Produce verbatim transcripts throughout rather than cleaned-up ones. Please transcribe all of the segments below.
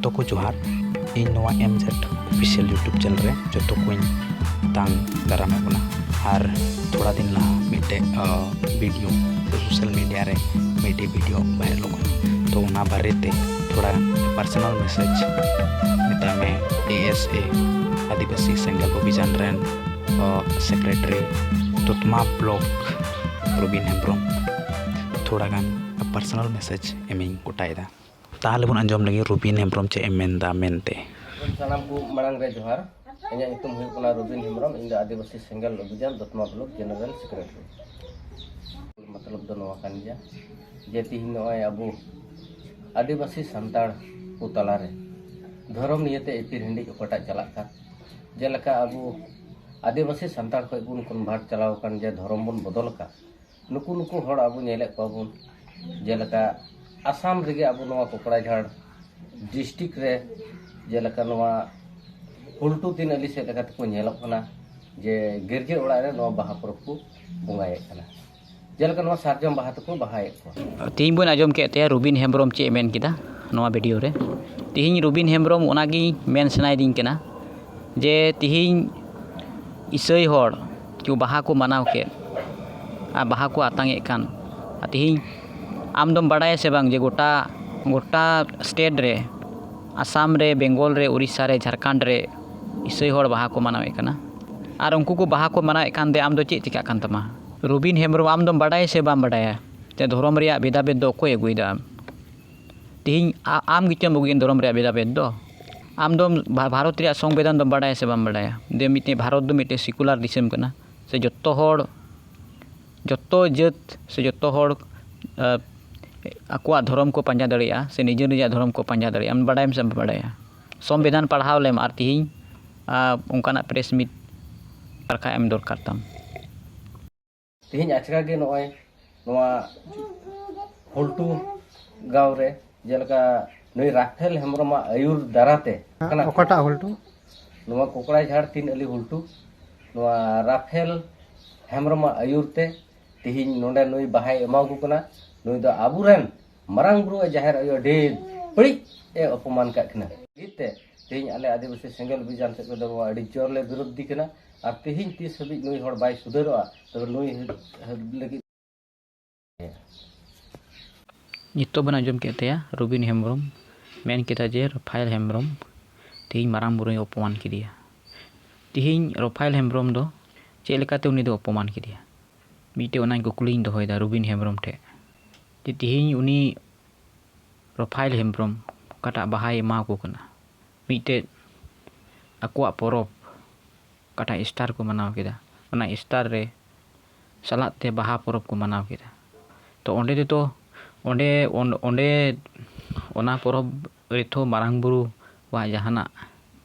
ᱡᱚᱛᱚ ᱠᱚ ᱡᱚᱦᱟᱨ᱾ ᱤᱧ ᱱᱚᱣᱟ M Z Official YouTube channel ᱨᱮ ᱡᱚᱛᱚ ᱠᱚᱧ ᱛᱟᱝ ᱫᱟᱨᱟᱢᱮᱫ ᱵᱚᱱᱟ᱾ ᱟᱨ ᱛᱷᱚᱲᱟ ᱫᱤᱱ ᱞᱟᱦᱟ ᱢᱤᱫᱴᱮᱡ ᱵᱷᱤᱰᱤᱭᱳ ᱥᱳᱥᱟᱞ ᱢᱤᱰᱤᱭᱟ ᱨᱮ ᱢᱤᱫᱴᱮᱡ ᱵᱷᱤᱰᱤᱭᱳ ᱵᱷᱟᱭᱨᱟᱞᱚᱜ ᱠᱟᱱᱟ᱾ ᱛᱚ ᱚᱱᱟ ᱵᱟᱨᱮᱛᱮ ᱛᱷᱚᱲᱟ ᱯᱟᱨᱥᱚᱱᱟᱞ ᱢᱮᱥᱮᱡᱽ, ᱢᱮᱛᱟᱭ ᱢᱮ, A S A ᱟᱹᱫᱤᱵᱟᱹᱥᱤ ᱥᱮᱸᱜᱮᱞ ᱚᱵᱷᱤᱡᱟᱱ ᱨᱮᱱ ᱥᱮᱠᱨᱮᱴᱟᱨᱤ ᱫᱚᱛᱢᱟ ᱵᱞᱚᱠ ᱨᱚᱵᱤᱱ ᱦᱮᱢᱵᱨᱚᱢ ᱛᱷᱚᱲᱟ ᱜᱟᱱ ᱯᱟᱨᱥᱚᱱᱟᱞ ᱢᱮᱥᱮᱡᱽ ᱮᱢᱤᱧ ᱜᱚᱴᱟᱭᱮᱫᱟ᱾ ᱛᱟᱦᱞᱮ ᱵᱚᱱ ᱟᱸᱡᱚᱢ ᱞᱮᱜᱮ ᱨᱚᱵᱤᱱ ᱦᱮᱢᱵᱨᱚᱢ ᱪᱮᱫ ᱮ ᱢᱮᱱᱫᱟ ᱢᱮᱱᱛᱮ᱾ ᱥᱟᱱᱟᱢ ᱠᱚ ᱢᱟᱲᱟᱝ ᱨᱮ ᱡᱚᱦᱟᱨ᱾ ᱤᱧᱟᱹᱜ ᱧᱩᱛᱩᱢ ᱦᱩᱭᱩᱜ ᱠᱟᱱᱟ ᱨᱚᱵᱤᱱ ᱦᱮᱢᱵᱨᱚᱢ᱾ ᱤᱧ ᱫᱚ ᱟᱹᱫᱤᱵᱟᱹᱥᱤ ᱥᱮᱸᱜᱮᱞ ᱚᱵᱷᱤᱡᱟᱱ ᱫᱚᱛᱢᱟ ᱵᱞᱚᱠ ᱡᱮᱱᱟᱨᱮᱞ ᱥᱮᱠᱨᱮᱴᱟᱨᱤ᱾ ᱢᱚᱛᱞᱚᱵ ᱫᱚ ᱱᱚᱣᱟ ᱠᱟᱱ ᱜᱮᱭᱟ ᱡᱮ ᱛᱤᱦᱤᱧ ᱱᱚᱜᱼᱚᱭ ᱟᱵᱚ ᱟᱹᱫᱤᱵᱟᱹᱥᱤ ᱥᱟᱱᱛᱟᱲ ᱠᱚ ᱛᱟᱞᱟᱨᱮ ᱫᱷᱚᱨᱚᱢ ᱱᱤᱭᱮᱛᱮ ᱮᱯᱤᱨ ᱦᱤᱸᱰᱤᱡ ᱚᱠᱟᱴᱟᱜ ᱪᱟᱞᱟᱜ ᱠᱟᱱ, ᱡᱮᱞᱮᱠᱟ ᱟᱵᱚ ᱟᱹᱫᱤᱵᱟᱹᱥᱤ ᱥᱟᱱᱛᱟᱲ ᱠᱷᱚᱱ ᱵᱚᱱ ᱠᱚᱱᱵᱷᱟᱨᱴ ᱪᱟᱞᱟᱣ ᱟᱠᱟᱱ, ᱡᱮ ᱫᱷᱚᱨᱚᱢ ᱵᱚᱱ ᱵᱚᱫᱚᱞ ᱟᱠᱟᱫ, ᱱᱩᱠᱩ ᱱᱩᱠᱩ ᱦᱚᱲ ᱟᱵᱚ ᱧᱮᱞᱮᱫ ᱠᱚᱣᱟ ᱵᱚᱱ, ᱡᱮᱞᱮᱠᱟ ᱟᱥᱟᱢ ᱨᱮᱜᱮ ᱟᱵᱚ ᱱᱚᱣᱟ ᱠᱚᱠᱲᱟᱡᱷᱟᱲ ᱰᱤᱥᱴᱤᱠ ᱨᱮ, ᱡᱮᱞᱮᱠᱟ ᱱᱚᱣᱟ ᱦᱩᱞᱴᱩ ᱛᱤᱱ ᱟᱹᱞᱤ ᱥᱮᱫ ᱞᱮᱠᱟ ᱛᱮᱠᱚ ᱧᱮᱞᱚᱜ ᱠᱟᱱᱟ ᱡᱮ ᱜᱤᱨᱡᱟᱹ ᱚᱲᱟᱜ ᱨᱮ ᱱᱚᱣᱟ ᱵᱟᱦᱟ ᱯᱚᱨᱚᱵᱽ ᱠᱚ ᱵᱚᱸᱜᱟᱭᱮᱫ ᱠᱟᱱᱟ, ᱡᱮᱞᱮᱠᱟ ᱱᱚᱣᱟ ᱥᱟᱨᱡᱚᱢ ᱵᱟᱦᱟ ᱛᱮᱠᱚ ᱵᱟᱦᱟᱭᱮᱫ ᱠᱚᱣᱟ᱾ ᱛᱮᱦᱮᱧ ᱵᱚᱱ ᱟᱸᱡᱚᱢ ᱠᱮᱫ ᱛᱟᱭᱟ ᱨᱚᱵᱤᱱ ᱦᱮᱢᱵᱨᱚᱢ ᱪᱮᱫ ᱮ ᱢᱮᱱ ᱠᱮᱫᱟ ᱱᱚᱣᱟ ᱵᱷᱤᱰᱤᱭᱳ ᱨᱮ᱾ ᱛᱮᱦᱮᱧ ᱨᱚᱵᱤᱱ ᱦᱮᱢᱵᱨᱚᱢ ᱚᱱᱟᱜᱮ ᱢᱮᱱ ᱥᱟᱱᱟᱭᱮᱫᱤᱧ ᱠᱟᱱᱟ ᱡᱮ ᱛᱮᱦᱮᱧ ᱤᱥᱟᱹᱭ ᱦᱚᱲ ᱠᱚ ᱵᱟᱦᱟ ᱠᱚ ᱢᱟᱱᱟᱣ ᱠᱮᱫ ᱟᱨ ᱵᱟᱦᱟ ᱠᱚ ᱟᱛᱟᱝ ᱮᱫ ᱠᱟᱱ, ᱟᱨ ᱛᱮᱦᱮᱧ ᱟᱢ ᱫᱚᱢ ᱵᱟᱲᱟᱭᱟ ᱥᱮ ᱵᱟᱝ ᱡᱮ ᱜᱚᱴᱟ, ᱜᱚᱴᱟ ᱥᱴᱮᱴ ᱨᱮ, ᱟᱥᱟᱢ ᱨᱮ, ᱵᱮᱝᱜᱚᱞ ᱨᱮ, ᱩᱲᱤᱥᱥᱟ ᱨᱮ, ᱡᱷᱟᱲᱠᱷᱚᱸᱰ ᱨᱮ ᱤᱥᱟᱹᱭ ᱦᱚᱲ ᱵᱟᱦᱟ ᱠᱚ ᱢᱟᱱᱟᱣᱮᱫ ᱠᱟᱱᱟ? ᱟᱨ ᱩᱱᱠᱩ ᱠᱚ ᱵᱟᱦᱟ ᱠᱚ ᱢᱟᱱᱟᱣᱮᱫ ᱠᱟᱱ ᱛᱮ ᱟᱢ ᱫᱚ ᱪᱮᱫ ᱪᱤᱠᱟᱹᱜ ᱠᱟᱱ ᱛᱟᱢᱟ? ᱨᱚᱵᱤᱱ ᱦᱮᱢᱵᱨᱚᱢ, ᱟᱢ ᱫᱚᱢ ᱵᱟᱰᱟᱭᱟ ᱥᱮ ᱵᱟᱢ ᱵᱟᱰᱟᱭᱟ ᱡᱮ ᱫᱷᱚᱨᱚᱢ ᱨᱮᱭᱟᱜ ᱵᱷᱮᱫᱟᱵᱷᱮᱫ ᱫᱚ ᱚᱠᱚᱭ ᱟᱹᱜᱩᱭᱮᱫᱟ? ᱛᱮᱦᱮᱧ ᱟ-, ᱟᱢ ᱜᱮᱪᱚᱢ ᱟᱹᱜᱩᱭᱮᱫ ᱫᱷᱚᱨᱚᱢ ᱨᱮᱭᱟᱜ ᱵᱷᱮᱫᱟᱵᱷᱮᱫ ᱫᱚ᱾ ᱟᱢ ᱫᱚᱢ ᱵᱷᱟ-, ᱵᱷᱟᱨᱚᱛ ᱨᱮᱭᱟᱜ ᱥᱚᱝᱵᱤᱫᱷᱟᱱ ᱫᱚᱢ ᱵᱟᱰᱟᱭᱟ ᱥᱮ ᱵᱟᱢ ᱵᱟᱰᱟᱭᱟ? ᱫᱮ ᱢᱤᱫᱴᱮᱡ ᱵᱷᱟᱨᱚᱛ ᱫᱚ ᱢᱤᱫᱴᱮᱡ ᱥᱤᱠᱩᱞᱟᱨ ᱫᱤᱥᱚᱢ ᱠᱟᱱᱟ, ᱥᱮ ᱡᱚᱛᱚ ᱦᱚᱲ, ᱡᱚᱛᱚ ᱡᱟᱹᱛ ᱥᱮ ᱡᱚᱛᱚ ᱦᱚᱲ, ᱟ, ᱟᱠᱚᱣᱟᱜ ᱫᱷᱚᱨᱚᱢ ᱠᱚ ᱯᱟᱸᱡᱟ ᱫᱟᱲᱮᱭᱟᱜᱼᱟ, ᱥᱮ ᱱᱤᱡᱮᱨ ᱱᱤᱡᱮᱨᱟᱜ ᱫᱷᱚᱨᱚᱢ ᱠᱚ ᱯᱟᱸᱡᱟ ᱫᱟᱲᱮᱭᱟᱜᱼᱟ᱾ ᱟᱢ ᱵᱟᱰᱟᱭᱟᱢ ᱥᱮ ᱵᱟᱢ ᱵᱟᱰᱟᱭᱟ? ᱥᱚᱝᱵᱤᱫᱷᱟᱱ ᱯᱟᱲᱦᱟᱣ ᱞᱮᱢ ᱟᱨ ᱛᱤᱦᱤᱧ, ᱟ, ᱚᱱᱠᱟᱱᱟᱜ ᱯᱨᱮᱥ ᱢᱤᱴ ᱵᱟᱠᱷᱟᱡ ᱮᱢ ᱫᱚᱨᱠᱟᱨ ᱛᱟᱢ᱾ ᱛᱮᱦᱮᱧ ᱟᱪᱠᱟ ᱜᱮ ᱱᱚᱜᱼᱚᱭ ᱱᱚᱣᱟ ᱦᱩᱞᱴᱩ ᱜᱟᱶ ᱨᱮ ᱡᱮᱞᱮᱠᱟ ᱱᱩᱭ ᱨᱟᱯᱷᱮᱞ ᱦᱮᱢᱵᱨᱚᱢᱟᱜ ᱟᱹᱭᱩᱨ ᱫᱟᱨᱟᱛᱮ ᱠᱟᱱᱟ᱾ ᱚᱠᱟᱴᱟᱜ ᱦᱩᱞᱴᱩ? ᱱᱚᱣᱟ ᱠᱚᱠᱲᱟᱭ ᱡᱷᱟᱲ ᱛᱤᱱ ᱟᱹᱞᱤ ᱦᱩᱞᱴᱩ, ᱱᱚᱣᱟ ᱨᱟᱯᱷᱮᱞ ᱦᱮᱢᱵᱨᱚᱢᱟᱜ ᱟᱹᱭᱩᱨ ᱛᱮ ᱛᱮᱦᱮᱧ ᱱᱚᱰᱮ ᱱᱩᱭ ᱵᱟᱦᱟᱭ ᱮᱢᱟᱣᱟᱠᱚ ᱠᱟᱱᱟ᱾ ᱱᱩᱭ ᱫᱚ ᱟᱵᱚᱨᱮᱱ ᱢᱟᱨᱟᱝ ᱵᱩᱨᱩ ᱟᱨ ᱡᱟᱦᱮᱨ ᱟᱭᱳ ᱟᱹᱰᱤ ᱵᱟᱹᱲᱤᱡ ᱮ ᱚᱯᱚᱢᱟᱱ ᱠᱟᱜ ᱠᱤᱱᱟ᱾ ᱞᱟᱹᱜᱤᱫ ᱛᱮ ᱛᱮᱦᱮᱧ ᱟᱞᱮ ᱟᱹᱫᱤᱵᱟᱹᱥᱤ ᱥᱮᱸᱜᱮᱞ ᱚᱵᱷᱤᱡᱟᱱ ᱥᱮᱫ ᱠᱷᱚᱱ ᱫᱚ ᱟᱹᱰᱤ ᱡᱳᱨ ᱞᱮ ᱵᱤᱨᱳᱫᱷᱤ ᱠᱟᱱᱟ᱾ ᱟᱨ ᱛᱮᱦᱮᱧ ᱛᱤᱥ ᱦᱟᱹᱵᱤᱡ ᱱᱩᱭ ᱦᱚᱲ ᱵᱟᱭ ᱥᱩᱫᱷᱟᱹᱨᱚᱜᱼᱟ, ᱛᱚᱵᱮ ᱱᱩᱭ ᱞᱟᱹᱜᱤᱫ ᱱᱤᱛᱚᱜ ᱵᱚᱱ ᱟᱸᱡᱚᱢ ᱠᱮᱫ ᱛᱟᱭᱟ ᱨᱚᱵᱤᱱ ᱦᱮᱢᱵᱨᱚᱢ ᱢᱮᱱ ᱠᱮᱫᱟ ᱡᱮ ᱨᱟᱯᱷᱟᱭᱮᱞ ᱦᱮᱢᱵᱨᱚᱢ ᱛᱮᱦᱮᱧ ᱢᱟᱨᱟᱝ ᱵᱩᱨᱩᱭ ᱚᱯᱚᱢᱟᱱ ᱠᱮᱫᱮᱭᱟ᱾ ᱛᱮᱦᱮᱧ ᱨᱟᱯᱷᱟᱭᱮᱞ ᱦᱮᱢᱵᱨᱚᱢ ᱫᱚ ᱪᱮᱫ ᱞᱮᱠᱟᱛᱮ ᱩᱱᱤ ᱫᱚ ᱚᱯᱚᱢᱟᱱ ᱠᱮᱫᱮᱭᱟ? ᱢᱤᱫᱴᱮᱡ ᱚᱱᱟᱧ ᱠᱩᱠᱞᱤᱧ ᱫᱚᱦᱚᱭᱮᱫᱟ ᱨᱚᱵᱤᱱ ᱦᱮᱢᱵᱨᱚᱢ ᱴᱷᱮᱱ, ᱡᱮ ᱛᱮᱦᱮᱧ ᱩᱱᱤ ᱨᱟᱯᱷᱟᱭᱮᱞ ᱦᱮᱢᱵᱨᱚᱢ ᱚᱠᱟᱴᱟᱜ ᱵᱟᱦᱟᱭ ᱮᱢᱟ ᱠᱚ ᱠᱟᱱᱟ, ᱢᱤᱫᱴᱮᱡ ᱟᱠᱚᱣᱟᱜ ᱯᱚᱨᱚᱵᱽ ᱚᱠᱟᱴᱟᱜ ᱤᱥᱴᱟᱨ ᱠᱚ ᱢᱟᱱᱟᱣ ᱠᱮᱫᱟ, ᱚᱱᱟ ᱤᱥᱴᱟᱨ ᱨᱮ ᱥᱟᱞᱟᱜ ᱛᱮ ᱵᱟᱦᱟ ᱯᱚᱨᱚᱵᱽ ᱠᱚ ᱢᱟᱱᱟᱣ ᱠᱮᱫᱟ᱾ ᱛᱚ ᱚᱸᱰᱮ ᱫᱚ, ᱚᱸᱰᱮ ᱚᱸᱰᱮ ᱚᱱᱟ ᱯᱚᱨᱚᱵᱽ ᱨᱮᱛᱚ ᱢᱟᱨᱟᱝ ᱵᱩᱨᱩᱣᱟᱜ ᱡᱟᱦᱟᱱᱟᱜ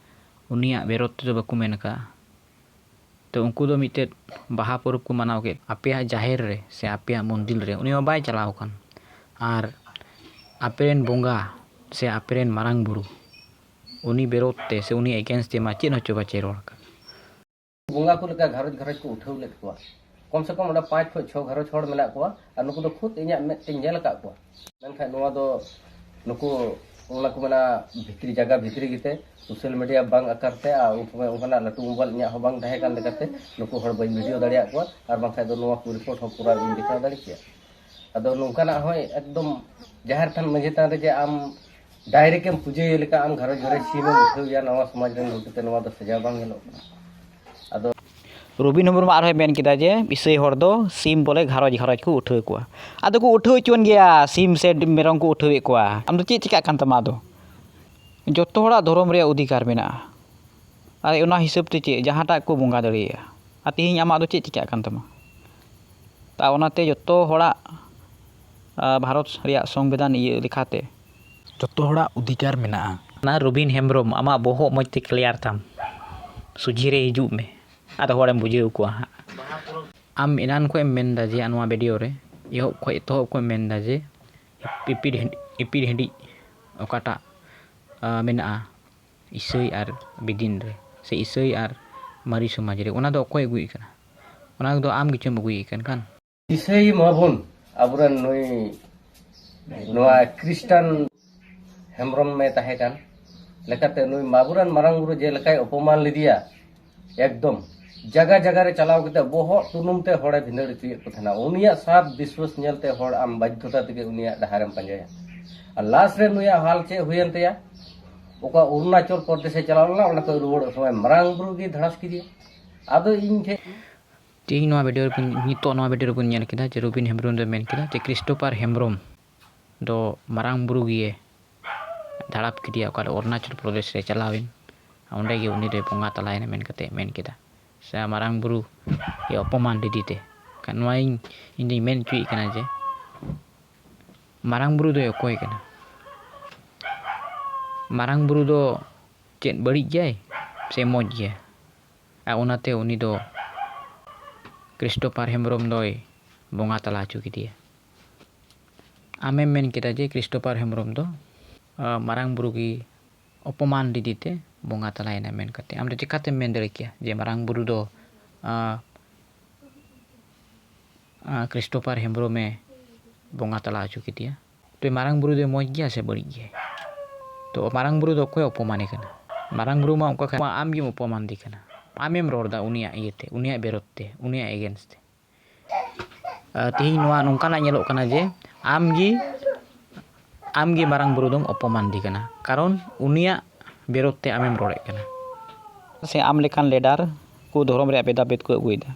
ᱩᱱᱤᱭᱟᱜ ᱵᱤᱨᱳᱫᱷ ᱛᱮᱫᱚ ᱵᱟᱠᱚ ᱢᱮᱱ ᱟᱠᱟᱫᱼᱟ᱾ ᱛᱚ ᱩᱱᱠᱩ ᱫᱚ ᱢᱤᱫᱴᱮᱡ ᱵᱟᱦᱟ ᱯᱚᱨᱚᱵᱽ ᱠᱚ ᱢᱟᱱᱟᱣ ᱠᱮᱫ ᱟᱯᱮᱭᱟᱜ ᱡᱟᱦᱮᱨ ᱨᱮ ᱥᱮ ᱟᱯᱮᱭᱟᱜ ᱢᱚᱱᱫᱤᱨ ᱨᱮ, ᱩᱱᱤ ᱢᱟ ᱵᱟᱭ ᱪᱟᱞᱟᱣ ᱟᱠᱟᱱ᱾ ᱟᱨ ᱟᱯᱮᱨᱮᱱ ᱵᱚᱸᱜᱟ ᱥᱮ ᱟᱯᱮᱨᱮᱱ ᱢᱟᱨᱟᱝ ᱵᱩᱨᱩ ᱩᱱᱤ ᱵᱤᱨᱳᱫᱷ ᱛᱮ ᱥᱮ ᱩᱱᱤ against ᱛᱮ ᱢᱟ ᱪᱮᱫ ᱦᱚᱸ ᱪᱚ ᱵᱟᱪᱮ ᱨᱚᱲ ᱟᱠᱟᱫ᱾ ᱵᱚᱸᱜᱟ ᱠᱚ ᱞᱮᱠᱟ ᱜᱷᱟᱨᱚᱸᱡᱽ ᱜᱷᱟᱨᱚᱸᱡᱽ ᱠᱚ ᱩᱴᱷᱟᱹᱣ ᱞᱮᱫ ᱠᱚᱣᱟ᱾ ᱠᱚᱢ ᱥᱮ ᱠᱚᱢ ᱚᱸᱰᱮ ᱯᱟᱸᱪ ᱠᱷᱚᱱ ᱪᱷᱚ ᱜᱷᱟᱨᱚᱸᱡᱽ ᱦᱚᱲ ᱢᱮᱱᱟᱜ ᱠᱚᱣᱟ, ᱟᱨ ᱱᱩᱠᱩ ᱫᱚ ᱠᱷᱩᱫ ᱤᱧᱟᱹᱜ ᱢᱮᱫ ᱛᱮᱧ ᱧᱮᱞ ᱟᱠᱟᱫ ᱠᱚᱣᱟ᱾ ᱢᱮᱱᱠᱷᱟᱱ ᱱᱚᱣᱟ ᱫᱚ ᱱᱩᱠᱩ ᱚᱱᱟ ᱠᱚ ᱢᱮᱱᱟ ᱵᱷᱤᱛᱨᱤ ᱡᱟᱭᱜᱟ ᱵᱷᱤᱛᱨᱤ ᱜᱮᱛᱮ social media ᱵᱟᱝ ᱟᱠᱟᱨ ᱛᱮ, ᱟᱨ ᱩᱱ ᱥᱚᱢᱚᱭ ᱚᱱᱠᱟᱱᱟᱜ ᱞᱟᱹᱴᱩ mobile ᱤᱧᱟᱹᱜ ᱦᱚᱸ ᱵᱟᱝ ᱛᱟᱦᱮᱸ ᱠᱟᱱ ᱞᱮᱠᱟᱛᱮ ᱱᱩᱠᱩ ᱦᱚᱲ ᱵᱟᱹᱧ video ᱫᱟᱲᱮᱭᱟᱜ ᱠᱚᱣᱟ, ᱟᱨ ᱵᱟᱝᱠᱷᱟᱱ ᱫᱚ ᱱᱚᱣᱟ ᱠᱚ report ᱦᱚᱸ ᱯᱩᱨᱟᱹ ᱤᱧ ᱫᱮᱠᱷᱟᱣ ᱫᱟᱲᱮ ᱠᱮᱭᱟ᱾ ᱟᱫᱚ ᱱᱚᱝᱠᱟᱱᱟᱜ ᱦᱚᱸ ᱮᱠᱫᱚᱢ ᱡᱟᱦᱮᱨ ᱛᱷᱟᱱ ᱢᱟᱹᱡᱷᱤ ᱛᱷᱟᱱ ᱨᱮ ᱡᱮ ᱟᱢ direct ᱮᱢ ᱯᱩᱡᱟᱹᱭ ᱞᱮᱠᱟ ᱟᱢ ᱜᱷᱟᱨᱚᱸᱡᱽ ᱜᱷᱟᱨᱚᱸᱡᱽ ᱥᱤᱢ ᱮᱢ ᱩᱴᱷᱟᱹᱣ ᱮᱭᱟ, ᱱᱚᱣᱟ ᱥᱚᱢᱟᱡᱽ ᱨᱮᱱ ᱦᱚᱲ ᱛᱮ ᱱᱚᱣᱟ ᱫᱚ ᱥᱟᱡᱟᱣ ᱵᱟᱝ ᱧᱮᱞᱚᱜ ᱠᱟᱱᱟ᱾ ᱟᱫᱚ ᱨᱚᱵᱤᱱ ᱦᱮᱢᱵᱨᱚᱢ ᱟᱨᱦᱚᱸᱭ ᱢᱮᱱ ᱠᱮᱫᱟ ᱡᱮ ᱤᱥᱟᱹᱭ ᱦᱚᱲ ᱫᱚ ᱥᱤᱢ ᱵᱚᱞᱮ ᱜᱷᱟᱨᱚᱸᱡᱽ ᱜᱷᱟᱨᱚᱸᱡᱽ ᱠᱚ ᱩᱴᱷᱟᱹᱣ ᱠᱚᱣᱟ᱾ ᱟᱫᱚ ᱠᱚ ᱩᱴᱷᱟᱹᱣ ᱦᱚᱪᱚᱣᱟᱱ ᱜᱮᱭᱟ, ᱥᱤᱢ ᱥᱮ ᱢᱮᱨᱚᱢ ᱠᱚ ᱩᱴᱷᱟᱹᱣᱮᱫ ᱠᱚᱣᱟ᱾ ᱟᱢ ᱫᱚ ᱪᱮᱫ ᱪᱤᱠᱟᱹᱜ ᱠᱟᱱ ᱛᱟᱢᱟ? ᱟᱫᱚ ᱡᱚᱛᱚ ᱦᱚᱲᱟᱜ ᱫᱷᱚᱨᱚᱢ ᱨᱮᱭᱟᱜ ᱚᱫᱷᱤᱠᱟᱨ ᱢᱮᱱᱟᱜᱼᱟ᱾ ᱟᱨ ᱚᱱᱟ ᱦᱤᱥᱟᱹᱵ ᱛᱮ ᱪᱮᱫ ᱡᱟᱦᱟᱸᱴᱟᱜ ᱠᱚ ᱵᱚᱸᱜᱟ ᱫᱟᱲᱮᱭᱟᱜᱼᱟ᱾ ᱟᱨ ᱛᱮᱦᱮᱧ ᱟᱢᱟᱜ ᱫᱚ ᱪᱮᱫ ᱪᱤᱠᱟᱹᱜ ᱠᱟᱱ ᱛᱟᱢᱟ? ᱟᱨ ᱚᱱᱟᱛᱮ ᱡᱚᱛᱚ ᱦᱚᱲᱟᱜ, ᱟᱨ ᱵᱷᱟᱨᱚᱛ ᱨᱮᱭᱟᱜ ᱥᱚᱝᱵᱤᱫᱷᱟᱱ ᱤᱭᱟᱹ ᱞᱮᱠᱟᱛᱮ ᱡᱚᱛᱚ ᱦᱚᱲᱟᱜ ᱚᱫᱷᱤᱠᱟᱨ ᱢᱮᱱᱟᱜᱼᱟ᱾ ᱚᱱᱟ ᱨᱚᱵᱤᱱ ᱦᱮᱢᱵᱨᱚᱢ, ᱟᱢᱟᱜ ᱵᱚᱦᱚᱜ ᱢᱚᱡᱽ ᱛᱮ clear ᱛᱟᱢ, ᱥᱚᱡᱷᱮ ᱨᱮ ᱦᱤᱡᱩᱜ ᱢᱮ, ᱟᱫᱚ ᱦᱚᱲᱮᱢ ᱵᱩᱡᱷᱟᱹᱣ ᱠᱚᱣᱟ ᱦᱟᱸᱜ᱾ ᱟᱢ ᱮᱱᱟᱱ ᱠᱷᱚᱱ ᱮᱢ ᱢᱮᱱᱫᱟ ᱡᱮ ᱱᱚᱣᱟ video ᱨᱮ ᱮᱦᱚᱵ ᱠᱷᱚᱱ, ᱮᱛᱚᱦᱚᱵ ᱠᱷᱚᱱ ᱮᱢ ᱢᱮᱱᱫᱟ ᱡᱮ ᱤᱯᱤᱲ ᱦᱤᱸᱰ-, ᱤᱯᱤᱲ ᱦᱤᱸᱰᱤᱡ ᱚᱠᱟᱴᱟᱜ, ᱟ, ᱢᱮᱱᱟᱜᱼᱟ ᱤᱥᱟᱹᱭ ᱟᱨ ᱵᱤᱫᱤᱱ ᱨᱮ, ᱥᱮ ᱤᱥᱟᱹᱭ ᱟᱨ ᱢᱟᱨᱮ ᱥᱚᱢᱟᱡᱽ ᱨᱮ, ᱚᱱᱟ ᱫᱚ ᱚᱠᱚᱭ ᱟᱹᱜᱩᱭᱮᱫ ᱠᱟᱱᱟ? ᱚᱱᱟ ᱫᱚ ᱟᱢ ᱜᱮᱪᱚᱢ ᱟᱹᱜᱩᱭᱮᱫ ᱠᱟᱱ ᱠᱷᱟᱱ᱾ ᱤᱥᱟᱹᱭ ᱢᱟᱵᱚᱱ ᱟᱵᱚᱨᱮᱱ ᱱᱩᱭ ᱱᱚᱣᱟ ᱠᱷᱨᱤᱥᱴᱟᱱ ᱦᱮᱢᱵᱨᱚᱢ ᱮ ᱛᱟᱦᱮᱸ ᱠᱟᱱ ᱞᱮᱠᱟᱛᱮ, ᱱᱩᱭ ᱟᱵᱚᱨᱮᱱ ᱢᱟᱨᱟᱝ ᱵᱩᱨᱩ ᱡᱮ ᱞᱮᱠᱟᱭ ᱚᱯᱚᱢᱟᱱ ᱞᱮᱫᱮᱭᱟ, ᱮᱠᱫᱚᱢ ᱡᱟᱭᱜᱟ ᱡᱟᱭᱜᱟ ᱨᱮ ᱪᱟᱞᱟᱣ ᱠᱟᱛᱮ ᱵᱚᱦᱚᱜ ᱛᱩᱱᱩᱢ ᱛᱮ ᱦᱚᱲᱮ ᱵᱷᱤᱸᱫᱟᱹᱲ ᱦᱚᱪᱚᱭᱮᱫ ᱠᱚ ᱛᱟᱦᱮᱱᱟ᱾ ᱩᱱᱤᱭᱟᱜ ᱥᱟᱛ ᱵᱤᱥᱣᱟᱥ ᱧᱮᱞᱛᱮ ᱦᱚᱲ ᱟᱢ ᱵᱟᱫᱽᱫᱷᱚᱛᱟ ᱛᱮᱜᱮ ᱩᱱᱤᱭᱟᱜ ᱰᱟᱦᱟᱨᱮᱢ ᱯᱟᱸᱡᱟᱭᱟ᱾ ᱟᱨ ᱞᱟᱥᱴ ᱨᱮ ᱱᱩᱭᱟᱜ ᱦᱟᱞ ᱪᱮᱫ ᱦᱩᱭᱮᱱ ᱛᱟᱭᱟ? ᱚᱠᱟ ᱚᱨᱩᱱᱟᱪᱚᱞ ᱯᱨᱚᱫᱮᱥᱮ ᱪᱟᱞᱟᱣ ᱞᱮᱱᱟ, ᱚᱸᱰᱮ ᱠᱷᱚᱱ ᱨᱩᱣᱟᱹᱲᱚᱜ ᱥᱚᱢᱚᱭ ᱢᱟᱨᱟᱝ ᱵᱩᱨᱩ ᱜᱮ ᱫᱷᱟᱲᱟᱥ ᱠᱮᱫᱮᱭᱟ᱾ ᱟᱫᱚ ᱤᱧ ᱴᱷᱮᱱ ᱛᱮᱦᱮᱧ ᱱᱚᱣᱟ ᱵᱷᱤᱰᱤᱭᱳ ᱨᱮᱵᱚᱱ, ᱱᱤᱛᱚᱜ ᱱᱚᱣᱟ ᱵᱷᱤᱰᱤᱭᱳ ᱨᱮᱵᱚᱱ ᱧᱮᱞ ᱠᱮᱫᱟ ᱡᱮ ᱨᱚᱵᱤᱱ ᱦᱮᱢᱵᱨᱚᱢ ᱫᱚᱭ ᱢᱮᱱ ᱠᱮᱫᱟ ᱡᱮ ᱠᱨᱤᱥᱴᱳᱯᱷᱟᱨ ᱦᱮᱢᱵᱨᱚᱢ ᱫᱚ ᱢᱟᱨᱟᱝ ᱵᱩᱨᱩ ᱜᱮ ᱫᱷᱟᱲᱟᱯ ᱠᱮᱫᱮᱭᱟ, ᱚᱠᱟᱨᱮ ᱚᱨᱩᱱᱟᱪᱚᱞ ᱯᱨᱚᱫᱮᱥ ᱨᱮ ᱪᱟᱞᱟᱣᱮᱱ, ᱚᱸᱰᱮ ᱜᱮ ᱩᱱᱤ ᱫᱚᱭ ᱵᱚᱸᱜᱟ ᱛᱟᱞᱟᱭᱮᱱᱟ ᱢᱮᱱ ᱠᱟᱛᱮ ᱢᱮᱱ ᱠᱮᱫᱟ᱾ ᱥᱮ ᱢᱟᱨᱟᱝ ᱵᱩᱨᱩ ᱜᱮ ᱚᱯᱚᱢᱟᱱ ᱞᱮᱫᱮ ᱛᱮ᱾ ᱠᱷᱟᱱ ᱱᱚᱣᱟ ᱤᱧ, ᱤᱧ ᱫᱩᱧ ᱢᱮᱱ ᱦᱚᱪᱚᱭᱮᱫ ᱠᱟᱱᱟ ᱡᱮ ᱢᱟᱨᱟᱝ ᱵᱩᱨᱩ ᱫᱚᱭ ᱚᱠᱚᱭ ᱠᱟᱱᱟ? ᱢᱟᱨᱟᱝ ᱵᱩᱨᱩ ᱫᱚ ᱪᱮᱫ ᱵᱟᱹᱲᱤᱡ ᱜᱮᱭᱟᱭ ᱥᱮ ᱢᱚᱡᱽ ᱜᱮᱭᱟᱭ? ᱟᱨ ᱚᱱᱟᱛᱮ ᱩᱱᱤ ᱫᱚ ᱠᱨᱤᱥᱴᱳᱯᱷᱟᱨ ᱦᱮᱢᱵᱨᱚᱢ ᱫᱚᱭ ᱵᱚᱸᱜᱟ ᱛᱟᱞᱟ ᱦᱚᱪᱚ ᱠᱮᱫᱮᱭᱟ᱾ ᱟᱢᱮᱢ ᱢᱮᱱ ᱠᱮᱫᱟ ᱡᱮ ᱠᱨᱤᱥᱴᱳᱯᱷᱟᱨ ᱦᱮᱢᱵᱨᱚᱢ ᱫᱚ, ᱟ, ᱢᱟᱨᱟᱝ ᱵᱩᱨᱩ ᱜᱮ ᱚᱯᱚᱢᱟᱱ ᱞᱮᱫᱮ ᱛᱮ ᱵᱚᱸᱜᱟ ᱛᱟᱞᱟᱭᱮᱱᱟ ᱢᱮᱱ ᱠᱟᱛᱮ᱾ ᱟᱢ ᱫᱚ ᱪᱤᱠᱟᱹᱛᱮᱢ ᱢᱮᱱ ᱫᱟᱲᱮ ᱠᱮᱭᱟ ᱡᱮ ᱢᱟᱨᱟᱝ ᱵᱩᱨᱩ ᱫᱚ, ᱟ, ᱟ, ᱠᱨᱤᱥᱴᱳᱯᱷᱟᱨ ᱦᱮᱢᱵᱨᱚᱢᱮ ᱵᱚᱸᱜᱟ ᱛᱟᱞᱟ ᱦᱚᱪᱚ ᱠᱮᱫᱮᱭᱟ? ᱛᱚ ᱢᱟᱨᱟᱝ ᱵᱩᱨᱩ ᱫᱚᱭ ᱢᱚᱡᱽ ᱜᱮᱭᱟ ᱥᱮ ᱵᱟᱹᱲᱤᱡ ᱜᱮᱭᱟ? ᱛᱚ ᱢᱟᱨᱟᱝ ᱵᱩᱨᱩ ᱫᱚ ᱚᱠᱚᱭ ᱚᱯᱚᱢᱟᱱᱮ ᱠᱟᱱᱟ? ᱢᱟᱨᱟᱝ ᱵᱩᱨᱩ ᱢᱟ ᱚᱱᱠᱟ ᱠᱷᱟᱱ ᱢᱟ ᱟᱢ ᱜᱮᱢ ᱚᱯᱚᱢᱟᱱ ᱫᱮ ᱠᱟᱱᱟ᱾ ᱟᱢᱮᱢ ᱨᱚᱲ ᱮᱫᱟ ᱩᱱᱤᱭᱟᱜ ᱤᱭᱟᱹᱛᱮ, ᱩᱱᱤᱭᱟᱜ ᱵᱤᱨᱳᱫᱷ ᱛᱮ, ᱩᱱᱤᱭᱟᱜ against ᱛᱮ᱾ ᱟ, ᱛᱮᱦᱮᱧ ᱱᱚᱣᱟ ᱱᱚᱝᱠᱟᱱᱟᱜ ᱧᱮᱞᱚᱜ ᱠᱟᱱᱟ ᱡᱮ ᱟᱢ ᱜᱮ, ᱟᱢ ᱜᱮ ᱢᱟᱨᱟᱝ ᱵᱩᱨᱩ ᱫᱚᱢ ᱚᱯᱚᱢᱟᱱ ᱫᱮ ᱠᱟᱱᱟ, ᱠᱟᱨᱚᱱ ᱩᱱᱤᱭᱟᱜ ᱵᱤᱨᱳᱫᱷ ᱛᱮ ᱟᱢᱮᱢ ᱨᱚᱲᱮᱫ ᱠᱟᱱᱟ᱾ ᱥᱮ ᱟᱢ ᱞᱮᱠᱟᱱ ᱞᱤᱰᱟᱨ ᱠᱚ ᱫᱷᱚᱨᱚᱢ ᱨᱮᱭᱟᱜ ᱵᱷᱮᱫᱟᱵᱷᱮᱫ ᱠᱚ ᱟᱹᱜᱩᱭᱮᱫᱟ,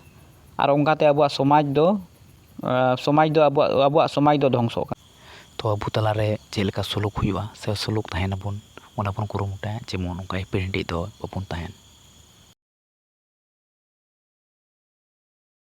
ᱟᱨ ᱚᱱᱠᱟᱛᱮ ᱟᱵᱚᱣᱟᱜ ᱥᱚᱢᱟᱡᱽ ᱫᱚ, ᱟ, ᱥᱚᱢᱟᱡᱽ ᱫᱚ ᱟᱵᱚᱣᱟᱜ, ᱟᱵᱚᱣᱟᱜ ᱥᱚᱢᱟᱡᱽ ᱫᱚ ᱫᱷᱚᱝᱥᱚᱜ ᱠᱟᱱᱟ᱾ ᱛᱚ ᱟᱵᱚ ᱛᱟᱞᱟᱨᱮ ᱪᱮᱫ ᱞᱮᱠᱟ ᱥᱩᱞᱩᱠ ᱦᱩᱭᱩᱜᱼᱟ ᱥᱮ ᱥᱩᱞᱩᱠ ᱛᱟᱦᱮᱱᱟᱵᱚᱱ, ᱚᱱᱟ ᱵᱚᱱ ᱠᱩᱨᱩᱢᱩᱴᱩᱭᱟ, ᱡᱮᱢᱚᱱ ᱚᱱᱠᱟ ᱮᱯᱮᱨᱦᱮᱸᱰᱮᱡ ᱫᱚ ᱵᱟᱵᱚᱱ ᱛᱟᱦᱮᱱ᱾